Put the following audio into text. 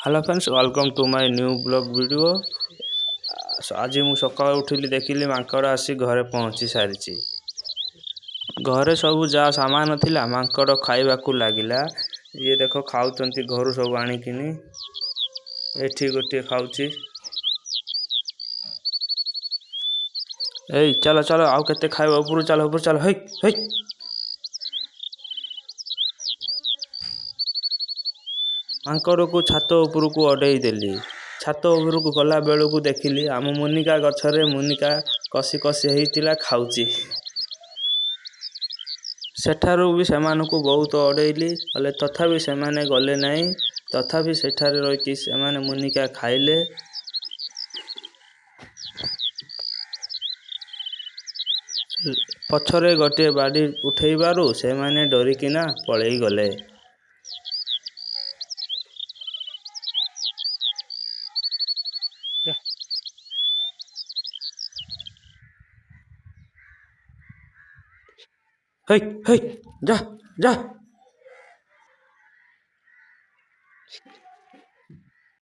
Hello friends, welcome to my new vlog video. ଆଜି ମୁଁ ସକାଳୁ ଉଠିଲି, ଦେଖିଲି ମାଙ୍କଡ଼ ଆସି ଘରେ ପହଞ୍ଚି ସାରିଛି। ଘରେ ସବୁ ଯାହା ସାମାନ ଥିଲା ମାଙ୍କଡ଼ ଖାଇବାକୁ ଲାଗିଲା। ଇଏ ଦେଖ ଖାଉଛନ୍ତି ଘରୁ ସବୁ ଆଣିକିନି। ଏଠି ଗୋଟିଏ ଖାଉଛି। ଏଇ ଚାଲ ଚାଲ, ଆଉ କେତେ ଖାଇବ? ଉପରୁ ଚାଲ, ଉପରୁ ଚାଲ। ହେଇ ହେଇ। ମାଙ୍କଡ଼କୁ ଛାତ ଉପରକୁ ଅଡ଼େଇ ଦେଲି। ଛାତ ଉପରକୁ ଗଲା ବେଳକୁ ଦେଖିଲି ଆମ ମୁନିକା ଗଛରେ ମୁନିକା କଷି କଷି ହେଇଥିଲା, ଖାଉଛି। ସେଠାରୁ ବି ସେମାନଙ୍କୁ ବହୁତ ଅଡ଼େଇଲି, ହେଲେ ତଥାପି ସେମାନେ ଗଲେ ନାହିଁ। ତଥାପି ସେଠାରେ ରହିକି ସେମାନେ ମୁନିକା ଖାଇଲେ। ପଛରେ ଗୋଟିଏ ବାଡ଼ି ଉଠେଇବାରୁ ସେମାନେ ଡରିକିନା ପଳେଇ ଗଲେ। ହେଇ ହେଇ, ଯା ଯା।